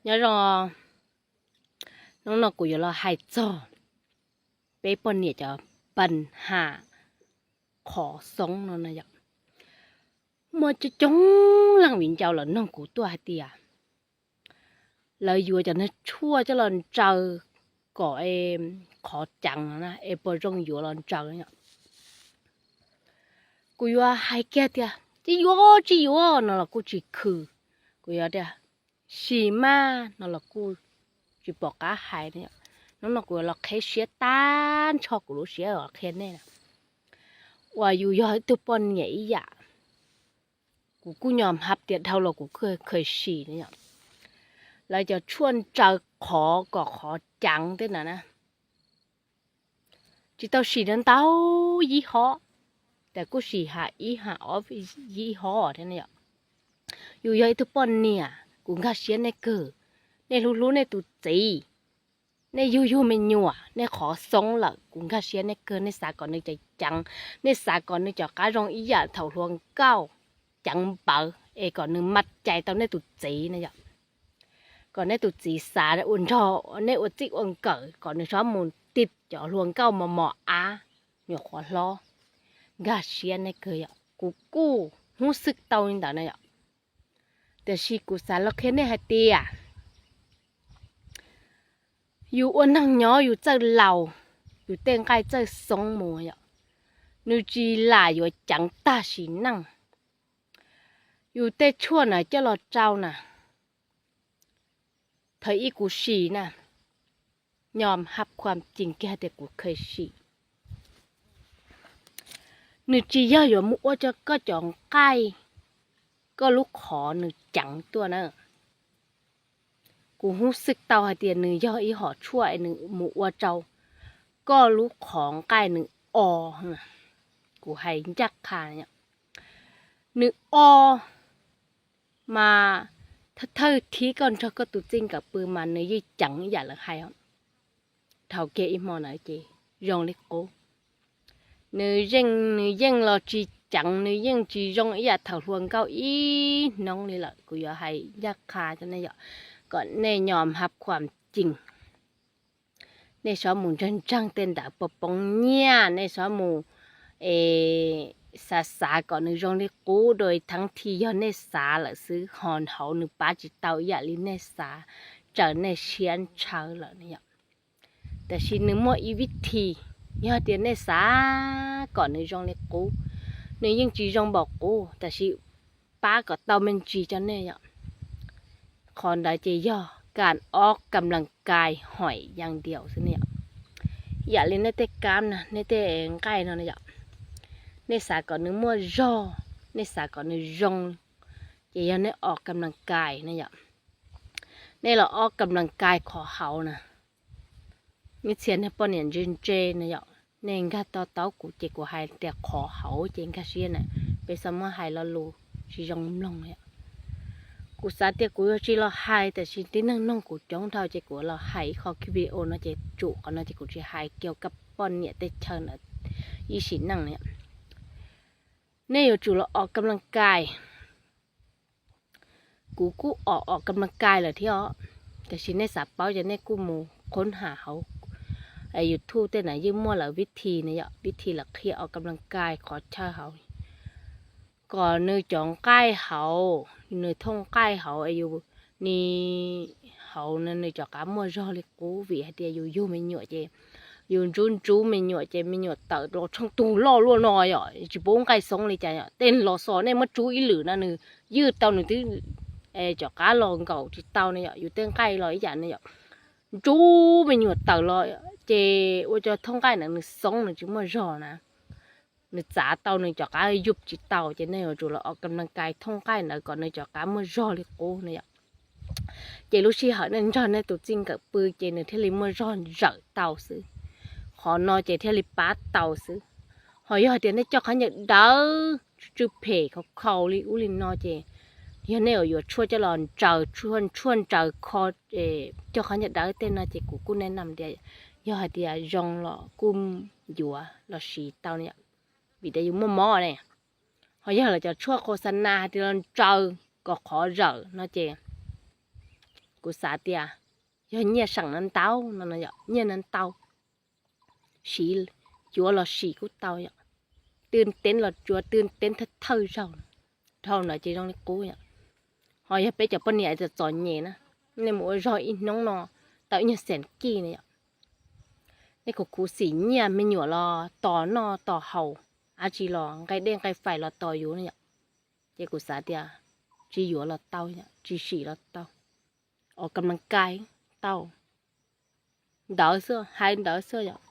Nyob zoo, hnub no kuv yuav los hais txog peb poj niam cov pab ham qhov xoob no na yom. Muaj coob coob leej viv ncaus lawv nug kuv tuaj hais tias lawv yuav cov niag tshuaj coj los ntsaws kom qhov ceev no na es puas zoo yuav los ntsaws. Kuv yuav hais kiag tias tsis yuav tsis yuav no los kuj tsis khw. Kuv yuav tias sim mas no los kuj tsis pom qab hais. Hnub no kuv yuav los qheb siab tag nrho kuv lub siab los qhia nej na. Uas yus yog ib tug poj niam ib yam, kuv kuj nyom hab tias dhau los kuv kheev sim na yom. Lawv cov tshuaj ntsaws qhov kom qhov ceev tej na na, tsis tau sim ntau ntau yib hob, tas kuj sim ha ib ha ob yib hob thiab na yom. Yus yog ib tug poj niam kuv nkag siab nej kawg, nej hlub hlub nej tus txiv, nej yug yug me nyuam nej qhov xoob lawm kuv nkag siab nej kawg, nej xav kom nws ceev ceev, nej xav kom nws cov qab zoo ib yam thaum hluas nkauj ceev npawv es kom nws mas cais tau nej tus txiv na yom. Kom nej tus txiv xav ua nrog nej ua txij ua nkawm kom nws txhob mus tig cov hluas nkauj mos mos av, nyuam qhuav hlob. Nkag siab nej kawg yom, kuv kuj hnub xwb tau li ntawd na yom. Tiam sis kuv xav los qhia nej hais tias yus ua neeg nyob yus txawj laus, yus tej nqaij txawj xoob mus yom, nws tsis lam yuav ceev tag sim neej. Yus tej tshuaj na coj los tsau na, thaum ib kuv sim na, nyom hab khuam cees kiag tias kuv kheev sim. Nws tsis yog yuav mus ua rau koj cov nqaij, koj lub qhov nws ceev tuaj na. Kuv hnub xwb tau hais tias nws yog ib hom tshuaj es nws mus ua rau koj lub qhov nqaij nws o. Kuv hais ncaj qha, nws o mas thawj thib koj nrog koj tus txij nkawm pw mas nws yeej ceev ib yam lawv hais. Dhau kiag ib hmo ntawd ces zoo li qub. Nws yeej, nws yeej los tsis ceev, nws yeej tsis zoo ib yam thaum hluas nkauj ib hnub li lawm. Kuv yuav hais ncaj qha rau nej yom, kom nej nyom hab khuam cees. Nej txhob mus ntseeg ntseeg tej ntawd poob poob nyiaj, nej txhob mus xav xav kom nws zoo li qub dua, thib thib yog nej xav lawm xwb, ho hauv nws pab tsis tau ib yam li nej xav, tsaws nej siab ntshaw lawm ne yom. Tab sis nws muaj ib vib thi, yog tias nej xav kom nws zoo li qub, nws yeej tsis zoo npaum qub, tab sis pab kom tau me ntsis rau nej yom. Qhov ntawd ces yog kam ob kam las kais hoim yas diaus xwb ne yom. Yam li nej tej kab na, nej tej nqaij no na yom, nej xav kom nws muaj zog, nej xav kom nws zoo, ces yog nej ob kam las kais na yom. Nej los ob kam las kais qhov hauv na. Ib txhia niag poj niam ntse ntse na yom, nej nkag to taub kuv ces kuv hais tias qhov hauv ces nkag siab na, peb txhob muab hais lo lus tsis zoo mloog yom. Kuv xav tias kuv yuav tsis los hais, tab sis tib neeg nug kuv coob dhau ces kuv los hais ib qho video no ces tsum qhov no ces kuv tsis hais kiag kab poj niam tej chaw ntawd ib sim neej na yom. Nej yuav tsum los ob kam las kais. Kuv kuj ob ob kam las kais lawm thiab os, tab sis nej xav paub ces nej kuj mus qhov ham hauv YouTube tej na yeej muaj lawv vib thi na yom, vib thi lawv qhia ob kam las kais qhov chaw hauv, kom nws cov nqaij hauv, nws thooj nqaij hauv es yus ni hauv nws cov qab muaj zog li qub, vim hais tias yus yug me nyuam ces yus ntsub ntsub me nyuam ces me nyuam tawm los tsheej tug loj luaj no yom, tsis pub nqaij xoob li cas yom. Tej los xos nej muab tsub ib lwm no nws ywj tau nws twb cov qab los nkaum tsis tau ne yom, yus tej nqaij los ib yam ne yom. Ntsub me nyuam tawm los ces ua cov thooj nqaij ntawd nws xoob nws tsis muaj zog na, nws txav tau nws cov qab yuj tsis tau, ces nej yuav tsum los ob kam las kais thooj nqaij ntawd kom nws cov qab muaj zog li qub na yom. Ces lub sij hawm nej nrog nej tus txij nkawm pw ces nws thiaj li muaj zog zawm tau xwb. Qhov no ces thiaj li pab tau xwb. Ho yog hais tias nej coj qhov ncaws dawb tsw phem khau khau li ub li no ces yog nej yuav tshuaj coj los ntsaws, tshuaj ntsaws kho, coj qhov ncaws dawb tej no ces kuv kuj nej nam tias yog hais tias zoo los kuj yuav los siv tau ne, vim tias yus muaj mob ne. Ho yog lawv cov tshuaj khos xa na hais tias los ntsaws kom qhov zawm no ces Kuv xav tias yog nyiaj seem no ntau no no yom, nyiaj no ntau, siv, yuav los sim kuj tau yom, twb teeb los tsuav twb teeb thawj thawj zaug, dhau ntawd ces zoo li qub yom. Ho yog peb cov poj niam txom txom nyem na, nej mus ua zog ib hnub no tau ib nyuag xees kij na yom, nej khuv khuv xim nyiaj me nyuam los tos noj tos haus, dab tsi los nqaij dej nqaij fais los tos yus na yom. Ces kuv xav tias tsis yuav los tau, tsis sim los tau, o ka ma kai tau ntawd xwb, hais ntawd xwb yom.